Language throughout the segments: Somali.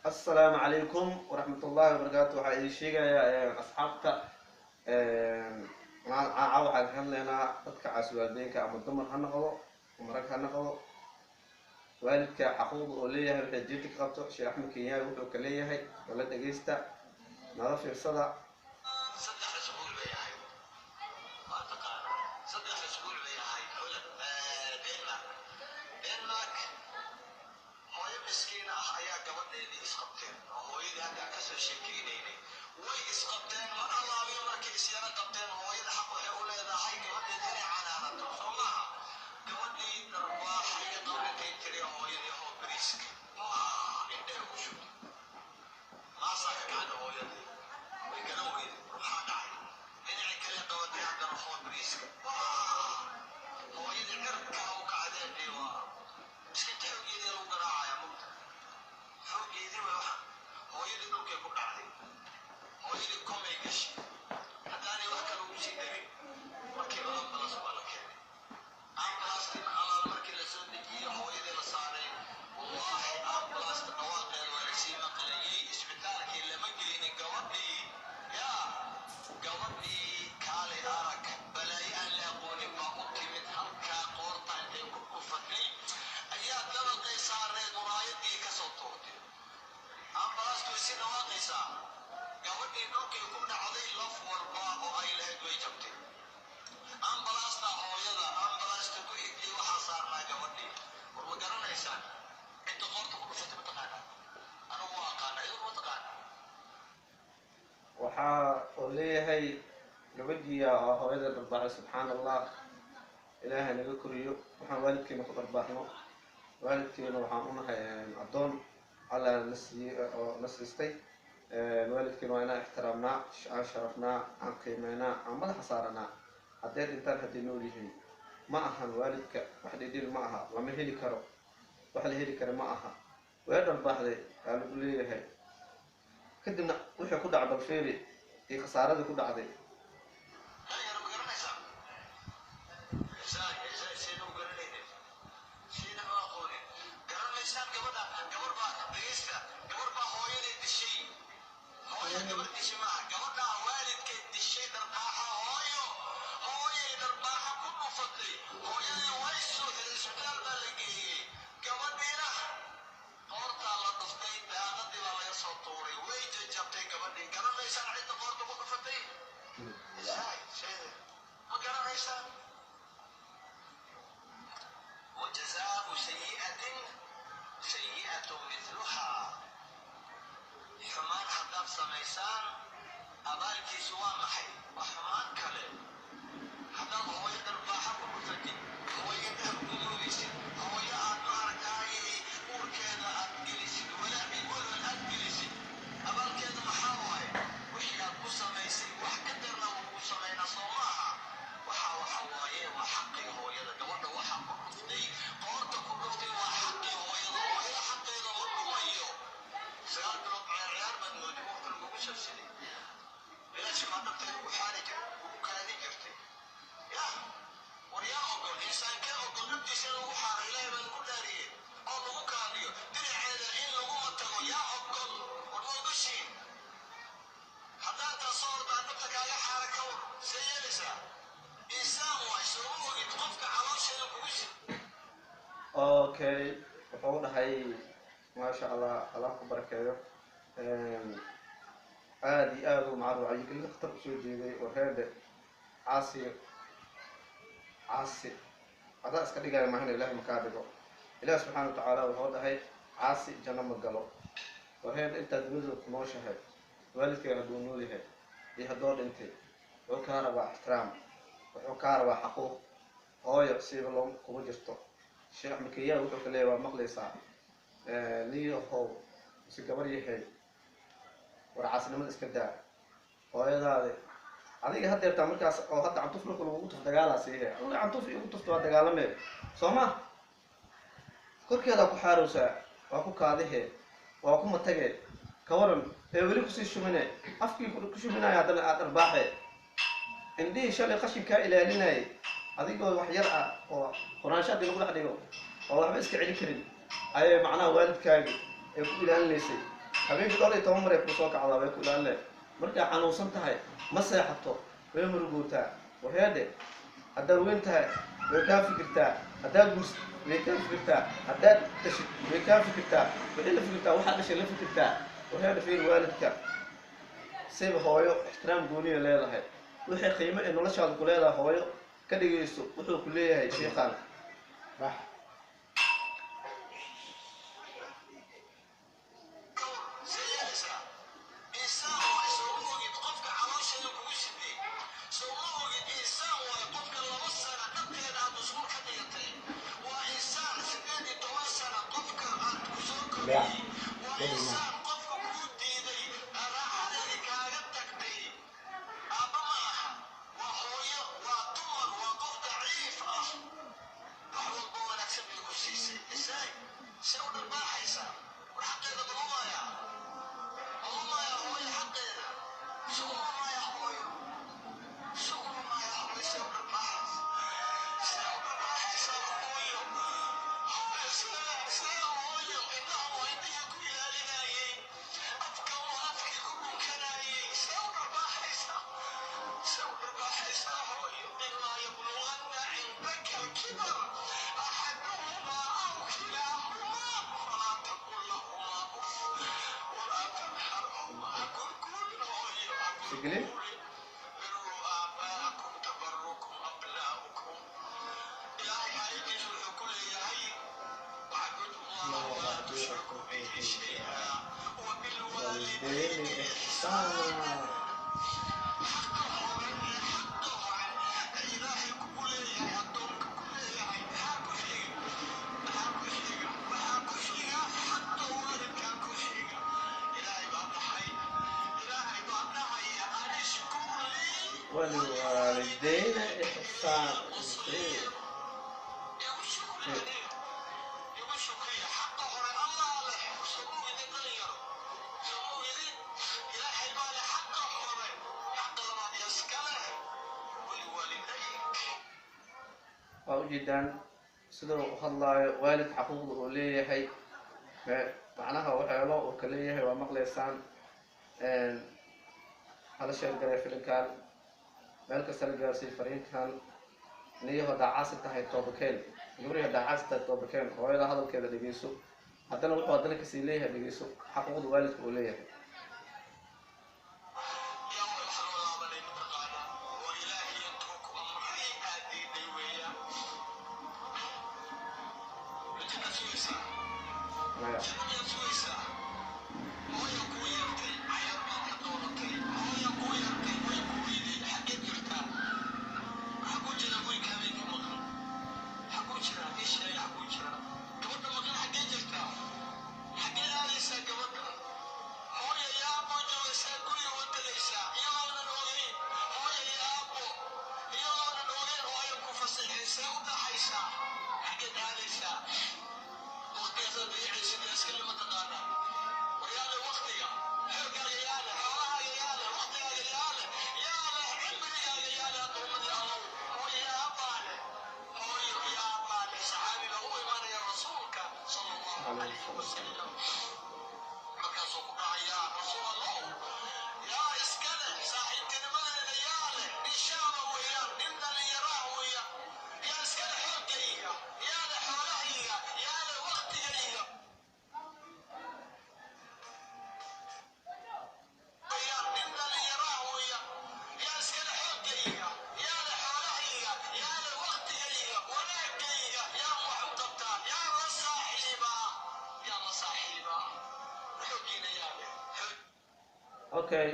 Assalaamu calaykum waraxmatullaahi wabarakaatu. Waxaa idin sheegayaa asxaabta, caawa waxaan ka hadlaynaa dadka caasi waalideynka, ama dumar ha noqdo ama rag ha noqdo. Waalidka xaquuqda oo leeyahay, waxay diinta ka qabto, Sheekh Axmed Kenyaawi wuxuu ka leeyahay wala dhegeysta, nala fiirsada. 3 iskuul bay ahayd, waa taqaanaa, 3 iskuul bay ahayd. Holland, Denmark, Denmark. Hooyo miskiin ah ayaa gabadheedii isqabteen, oo hooyadii hadda aan kasoo sheekeynaynay way isqabteen. Mar allaabiyo markay isyara qabteen, hooyada xaq waxay u leedahay gabadheed inay canaanato, soo maaha? Gabadhii darbaaxa iga qabintay tiri hooyadii, oo bariiska indhaha ugu shubtay, maasaa ka kacda. Hooyadii way garan weyday, war maxaa dhacay? Dhinaci kale qabatay haddana, hoo bariiska. Hooyadii cirkaa u kacdeen dee, waa miskiinta, xooggeedii lagu garaacaya mugta, xooggeedii way waxa. Hooyadii dhulkay ku dhacday, hooyadii komay gashay. Haddaanay wax kale ugu sii darin, markiiba ambulance baa la keenay. Ambulancekii alaal markii la soo dejiyey, hooyadii la saaray, wallaahi ambulance-ta dhawaaqeeda waa lasii maqlayey. Isbitaalkii lama geynin gabadhii. Yaa gabadhii, kaalay arag, balaayo aan la aqoonin baa u timid. Halkaa qoorta intay ku dhufatay ayaa dabaqay saareed muraayadii ka soo tuurtay. Ambulance-tu way sii dhawaaqaysaa. Gabadhii dhulkay ku dhacday, laf walba oo ay lahayd way jabtay. Ambulance-ta hooyada, ambulance-ta ku xigtay waxaa saarnaa gabadhii. War ma garanaysaan cidda qoorta ku dhufatay? Ma taqaanaa? Anigu waa aqaana, idigu ma taqaana? Waxaa oo leeyahay gabadhii oo hooyada dharbaaxay. Subxaan Allah, Ilaahay naga koriyo waxaan waalidkeena ku dharbaaxno. Waalidkeena waxaan unahay addoon Alla na siiyey oo na siistay. Waalidkeena waa inaan ixtiraamnaa, aan sharafnaa, aan qiimeynaa, aan madaxa saaranaa, hadday dhintaan, hadday nool yihiin. Ma ahan waalidka wax dhidhil ma aha, lama heli karo, wax la heli kara ma aha. Way dharbaaxday aa lagu leeyahay, kadibna wixii ku dhaca balfeeri iyo khasaaradii ku dhacday. Yar, ma garanaysaa? Isaay seena u garanaynin, seena u aqoonin? Garan maysaan gabadha? Gabar baa, dhegeysta, gabar baa hooyadeed dishay. Hooya gabar dishay maaha, gabadhaa waalidkeed dishay. Dharbaaxa hooyo, hooyay dharbaaxa ku dhufatay. Hooyadii way suuxday, isbitaal baa la geeyey. Gabadhiina qoortaa la dhuftay, daaqadii baa laga soo tuuray, way jajabtay gabadhii. Garan maysaan cidda qoorta ku dhufatay? Isaay see ma garanaysaan? وجزاء سيئة سيئة مثلها. Xumaan haddaad samaysaan, abaalkiisu waa maxay? Waa xumaan kale. Haddaad hooyo dharbaaxa ku dhufatid, hooyo dhah guduudaysid, hooyo aad maaragtaay uurkeeda aad gelisid walaaci, walwal aad gelisid, abaalkeeda maxaa waaye? Wixii aad ku samaysay wax ka darna wuu kugu samaynaa, soo maaha? Waxa waaye waa xaqii hooyada. Gabadha waxa ku dhuftay, qoorta ku dhuftay, waa xaqii hooyada. Hooyada xaqeeda ma dhumayo. 9 bilood ciyaar ciyaar baad mooday uurka lagugu sabsaday? Bilaashi maa dhabteeda ugu xaari jirtay, ugu kaadin jirtay? Ya war, yaa ogol? Insaankee ogol dhabtiisa in lagu xaaro? Ilaahay baan ku dhaariyey, oo lagu kaadiyo dhinaceeda, in laguma tago, yaa ogol? War ma ogoshiin? Haddaan taa soo ordaan dhabta kaaga xaara, ka war, see yeelaysaa? Insaan waay, sooma ogid qofka caloosheeda kugu si Okay, wuxuu dhahay, maasha Allah, Allah ku barakeeyo. Aada iyo aada u macruuf, wacyigelin khatar usoo jeeday. Wareedhe, caasi caasi adaa iska dhigaya mahana, Ilahay makaa dhigo. Ilaah subxaana watacaala wuxuu dhahay, caasi janno ma galo. Wareedhe, intaad dunida ku nooshahay, waalidkaaga hadduu nool yahay iyo haddoo dhintay, wuxuu kaa rabaa ixtiraam, wuxuu kaa rabaa xaquuq. Hooyo siiba loo kuma jirto. Sheekh Axmed Kenyawi wuxuu ka leeyahay, waa maqlaysaa, niyahow mise gabar yahay, war caasnimada iska daa. Hooyadaadi adiga haddeertaa markaas oo hadda cantuf dhulka lagugu tuf, dagaalaa siihe. Adiga cantuf igu tufta, waa dagaalamee, soo ma? Korkeedaa ku xaarowsaa, waa ku kaadihe, waa ku matage, ka waran? Ee weli kusii shumine, afkii ku shuminaya, haddana aad arbaaxe. Indhihii shalay qashinkaa ilaalinayay, adigoo wax yar ah oo quraansho haddii lagu dhex dhigo oo waxba iska celin karin, ayay macnaha waalidkaagi ay ku ilaalinaysay. Habeenkii dhowr iyo toban mar ay kusoo kacdaa, way ku ilaaline. Markaa xanuunsan tahay ma seexato, way murugootaa. Warheedhe, haddaad weyn tahay way kaa fikirtaa, haddaad guursid way kaa fikirtaa, haddaad dhashid way kaa fikirtaa, waxay la fikirtaa waxaad dhashay la fikirtaa. Warheedhe, fiir waalidka sayba hooyo ixtiraam gooniya leedahay, wixii qiimo ee noloshaada ku leedahay hooyo ka dhigayso. Wuxuu ku leeyahay sheikhaan Bax. See yeelaysaa? Insaan waay, soo ma ogid qofka caloosheeda kugu sidey? Soo ma ogid insaan waay qofka 2 sana dhabteeda aad mas'uul ka dhigatay? Waa insaan 18 sana qofka aad ku soo koriyey. Waa insaan qofka kuu diiday raaxadeedii kaaga tagtay. Aabba ma aha, waa hooyo, waa dumar, waa qof daciif ah. Wax walba wanaagsan bay ku siisay. Isaay see u dharbaaxaysaa? War xaqeeda ma lumayaa? Ma lumayaa hooyo xaqeeda? Se u lumayaa hooyo? Se u lumayaa hooyo? See u dharbaaxaysa? See u dharbaaxaysaa hooyo? Hooyo see hooyo? Indhaha waa indhihii ku ilaalinayay, afka waa afkii ku dhunkanayay. See u dharbaaxaysaa? See u dharbaaxaysaa hooyo? إما يبلغن عندك الكبر أحدهما أو كلاهما فلا تقل لهما أف ولا تنهرهما. كل هوي. Sigilin. بروا آباءكم تبركم أبناؤكم. إلهي آيadiisu wuxuu ku leeyahay: واعبدوا الله ولا تشركوا به شيئا وبالوالدين إحسانا. Xaqa hore ee xaqa hore ee Ilaahay kugu leeyahay, addoonka ku leeyahay, maxaa ku xiga? Maxaa ku xiga? Waxaa ku xiga xaqa waalidkaa ku xiga. Ilaahay baa dhahay, Ilaahay baa dhahaya: أن اشكر لي ولوالدينا إحسان. المصير. Igu shukri aniga, igu shukriya. Xaqa hore Allah leh. Soo idin dhalinyaro, soo idin Ilaahay baa leh xaqa hore. Xaqa labaad iska leh ولوالديك. Waa ujeedaan sida uu u hadlaayo waalid xaquuqda uu leeyahay, macnaha waxyaalo uu ka leeyahay waa maqlaysaan. Hala share garay filimkan, meel kasta la gaarsiiy fariinkan. Niyo haddaa caasi tahay toobakeen, gabri haddaa caasi tahay toobakeen, hooyada hadalkeeda dhegeyso. Haddana wuxuu haddana kasii leeyahay dhegeyso xaquuqda waalidka uu leeyahay. Yaa wax loo laabanay mataqaanaa? Oo Ilaahay intuu ku amray aad diiday weeyaan. Janna sugaysaa? Maya. Janno miyaad sugaysaa? Hooya kuu yeertay, cayaar baad ka dooratay. Hooya kuu yeertay, way ku weyday. Xaggeed jirtaa? Xaguu jira wiilka habeenkii maqan? Xaguu jira? Ii sheega, xaguu jira gabadha maqan? Xaggee jirtaa? Xaggee aadaysaa gabadha? Hooya iyo aabbo joogaysaa guriga, waa tegaysaa iyadoonan ogeyn. Hooya iyo aabbo iyadoonan ogeyn, hooya ku fasaxeen, see u dhaxaysaa? Xaggeed aadaysaa? Waqtigaasaad dayacaysid ee iska lama taqaanaa. Waryaale, waqtiga xoogaaga yaale, xoolahaaga yaale, waqtigaaga yaale, yaale cimrigaaga yaale, addoommadii Allow? Hooyo iyo aabbaa leh, hooyo iyo aabbaa leh. Saxaabi baa u imaanaya rasuulka sala Allahu calayhi wasalam. Markaasuu ku dhacayaa: Rasuul Allow, yaa iska leh saaxiibtinimadeeda? Yaa leh? Nin shaaba weeyaan, nin dhallinyaraah weeyaan. Yaa iska leh xoogayga? Yaa leh xoolahayga? Yaa leh waqtigayga weeyaan? Nin dhallinyaraah weeyaan. Yaa iska leh xoogayga? Yaa leh xoolahayga? Yaa leh waqtigayga, wanaagayga? Yaa wax u qabtaa? Yaa la saaxiibaa? Yaa la saaxiibaa? Xooggiina yaa leh? Okay,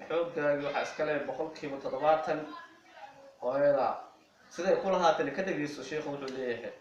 xooggaagi waxaa iska leh 70% hooyada. Siday ku lahaatana ka dhegeyso sheikhu wuxuu leeyahay.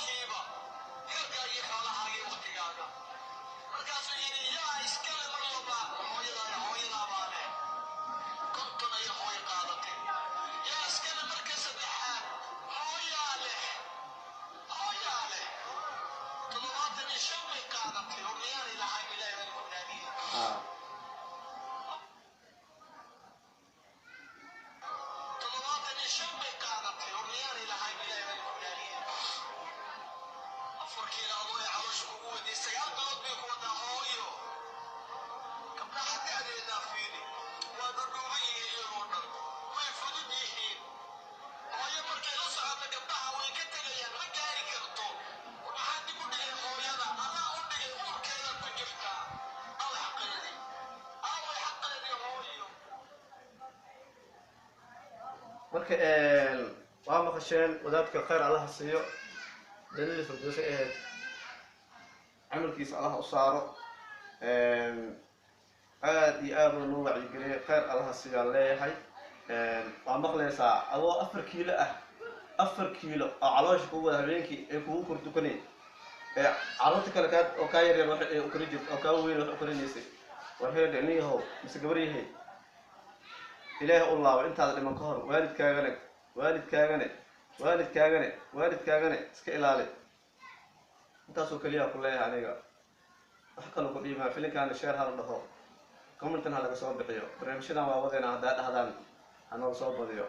Kiiba xooggaagii, xoolahaagii, waqtigaaga. Markaasuu yidhi: yaa iskale mar labaad? Hooyadaa, hooyadaabaa leh. 50 ayay hooyo qaadatay. Yaa iskale marka saddexaad? Hooyaa leh, hooyaa leh. 75 bay qaadatay. Horyaanay lahayn, Ilaahay baan ku naadiyey. Ah. Shan bay qaadatay oo miyaanay lahayn? Ilaahay baan ku dhaariyay, 4 kiilo adoo ay caloosha kugu waday, 9 bilood bay ku wadaa hooyo. Gabdhaha da'deedaa fiiri, waa dhudhuuban yihiin iyagoo dhan, way fudud yihiin. Hooyo markay la socoto gabdhaha way ka tegayaan, ma gaari karto. Maxaa dib u dhigay hooyada? Allah u dhigay, uurkeeda ku jirtaa. Aw xaqeedii, aaway xaqeedii hooyo? Marka waa maqasheen wadaadka, khayr Allaha siiyo, jannadii firdowsi ahayd camalkiisa Allaha u saaro. Aad iyo aad uu noo wacyigeliyay, khayr Allaha siiyaan leeyahay. Waa maqlaysaa adoo 4 kiilo ah, 4 kiilo oo caloosha kugu wada, habeenkii ay kugu kordukanay ee carruurta kale kaa oo kaa yaryar wax ay u kori jirta oo kaa weyn wax u korinaysay. War heedhe, nin yahow mise gabar yahay, Ilaahay u laabo intaada dhiman ka hor. Waalidkaagane, waalidkaagane, waalidkaagane, waalidkaagane iska ilaali. Intaasoo keliya ku leeyahay aniga, wax kaloo ku dhiimaa. Filinkaana share hala dhaho, commentan ha laga soo bixiyo. Barnaamijyadan waa wadeena, haddaa dhahdaan ha noola soo badiyo.